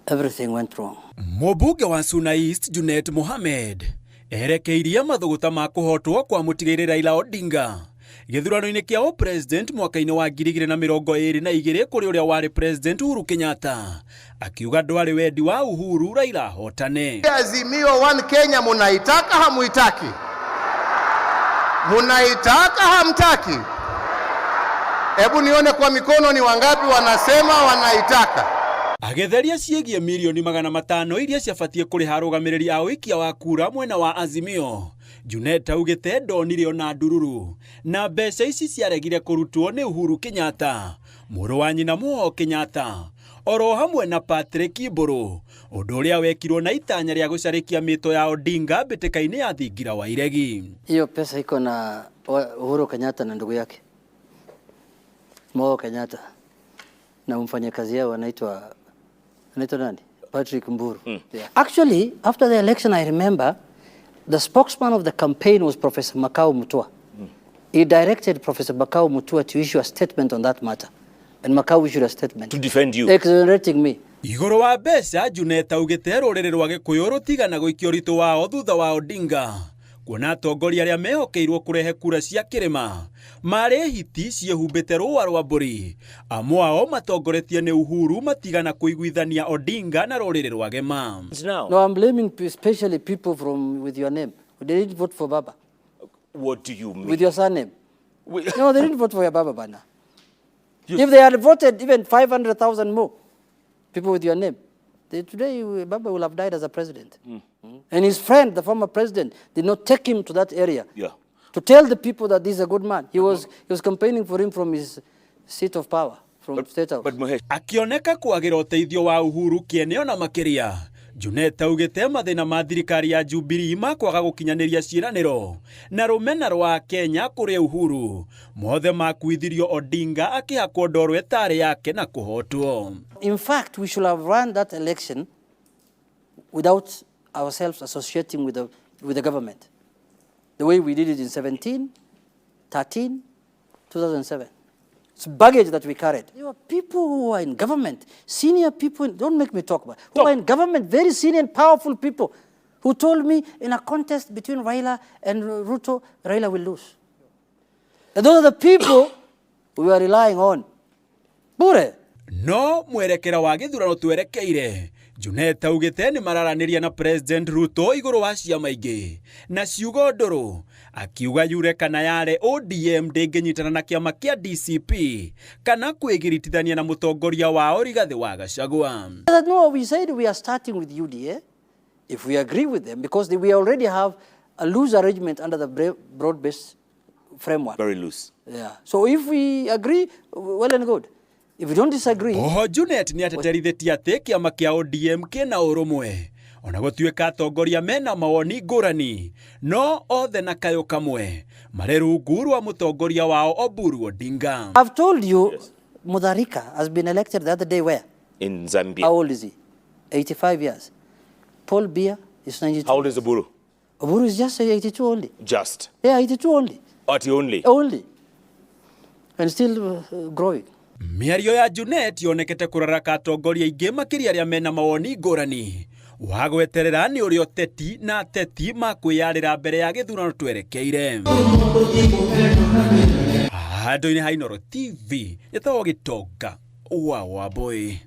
Everything went wrong. Mũmbunge wa Suna East Junet Mohamed erekeirie mathũgũta ma kũhotwo kwa mũtigairĩ Raila Odinga gĩthurano-inĩ kĩa ũpresident mwaka-inĩ wa 2022 kũrĩ ũrĩa warĩ president Uhuru Kenyatta, akiuga ndwarĩ wendi wa Uhuru Raila ahotane. Azimio One Kenya munaitaka hamuitaki? Munaitaka hamtaki? Hebu nione kwa mikono ni wangapi wanasema wanaitaka. Agĩtheria ciĩgiĩ mirioni 500 iria ciabatiĩ kũrĩha arũgamĩrĩri a ũikia wa kura mwena wa Azimio, Junet augĩte ndonire ona ndururu na mbeca ici ciaregire kũrutwo nĩ Uhuru Kenyatta, mũrũ wa nyina Muoho Kenyatta, oro hamwe na Patrick Mbũrũ, ũndũ ũrĩa wekirwo na itanya rĩa gũcarĩkia mĩto ya Odinga mbĩtĩka-inĩ ya thingira wa iregi. Hiyo pesa iko na Uhuru Kenyatta na ndugu yake Mo Kenyatta na mfanyakazi yao anaitwa nani? Patrick Mburu. Yeah. Actually, after the election, I remember the spokesman of the campaign was Professor Makau Mutua. He directed Professor Makau Mutua to issue a statement on that matter. And Makau issued a statement. To defend you. Exonerating me. Igũrũ wa mbeca, Junet augĩte rũrĩrĩ rwa Gĩkũyũ rũtigana gũikia ũritũ wao thutha wa Odinga kuona atongoria arĩa mehokeirwo kũrehe kura cia kĩrĩma marĩ hiti ciĩhumbĩte rũa rwa mbũri, amwe ao matongoretie nĩ Uhuru, matigana kũiguithania Odinga na rũrĩrĩ rwa Gema. Now, No, I'm blaming especially people from with your name. They didn't vote for Baba. What do you mean? With your surname. No, they didn't vote for your Baba Bana. If they had voted even 500,000 more people with your name, today Baba will have died as a president. And his friend, the former president, did not take him to that area to tell the people that this is a good man. He was campaigning for him from his seat of power, from State House. But Mahesh, Akĩoneka kwagĩra ũteithio wa Uhuru kĩene ona makĩria, Junet augĩte mathĩna ma thirikari ya Jubilee ma kwaga gũkinyanĩria ciĩranĩro na rũmena rwa Kenya kũrĩ Uhuru mothe makuithirio Odinga akĩhakwo ndoro ĩtarĩ yake na kũhotwo. In fact, we should have run that election without ourselves associating with the government, the way we did it in 17, 13, 2007. It's baggage that we carried. There were people who are in government, senior people, don't make me talk about, who are in government, very senior and powerful people, who told me in a contest between Raila and Ruto, Raila will lose. And those are the people we were relying on. Bure. No mwerekera wa gĩthurano twerekeire, Junet augĩte nĩ mararanĩria na President Ruto igũrũ wa ciama ingĩ na ciugo ndũrũ, akiuga yure kana yare ODM ndĩngĩnyitana na kĩama kĩa DCP kana kwĩgiritithania na mũtongoria wao Rigathĩ wa Gachagua. No, we said we are starting with UDA. If we agree with them, because we already have a loose arrangement under the broad-based framework. Very loose. Yeah. So if we agree, well and good. If we don't disagree, Oho Junet nĩ ateterithĩtie atĩ kĩama kĩa ODM kĩna ũrũmwe ona gũtuĩka atongoria mena mawoni ngũrani, no othe na kayũ kamwe marĩ rungu rwa mũtongoria wao Oburu Odinga. I've told you, Mutharika has been elected the other day where? In Zambia. How old is he? 85 years. Paul Biya is 92. How old is Oburu? Oburu is just 82 only. Just. Yeah, 82 only. Ati only. Only. And still growing. Mĩario ya Junet yonekete kũraraka atongoria aingĩ makĩria arĩa mena mawoni ngũrani wa gweterera nĩ ũrĩa ũteti na ateti makwĩyarĩra mbere ya gĩthurano twerekeire. Handũ-inĩ ha Inooro TV, njĩtagwo Gĩtonga wa Wambũi.